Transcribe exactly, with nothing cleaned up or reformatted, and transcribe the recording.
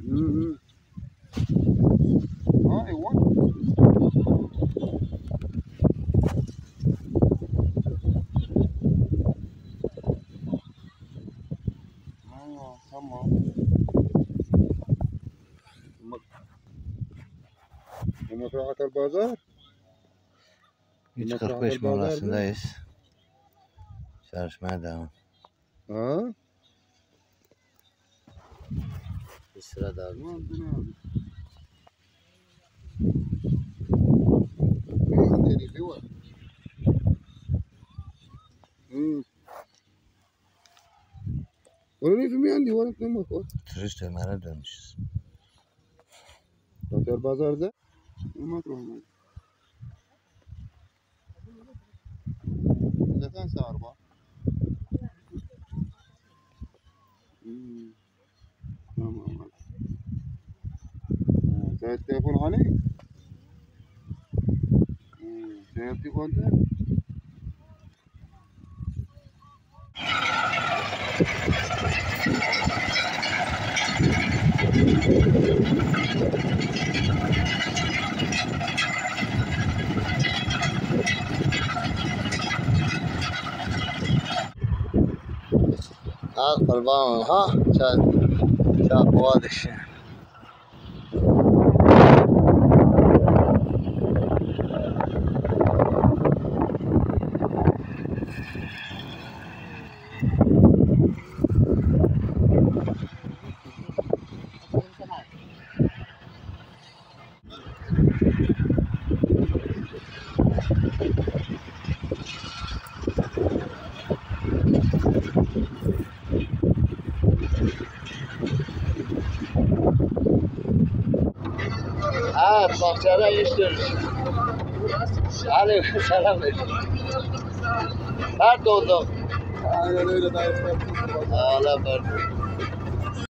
Hı hı. Ha, e, var. Ha, tamam. Yemek rahat al bazar. Üç kırk beş molasındayız. Çalışmaya devam. Ha? Bir sıra daha. Tamam, dur abi. Ne deri, ne var? Hmm. Onu ne filmi yendi, var ne bak, o. Turist Ömer'e dönmüşüz. Batar bazarda. Yemek olmaz. Zaten sarba. Hmm. Tamam. Ha, sen telefon hani? Hmm, sen yaptın kontak? Ha, qurban, ha, çay, çay, qova dişi. Ha, bahçede iştir. Aleyküm selam. Her doğdu. Aynen öyle, dayı. Allah verdi.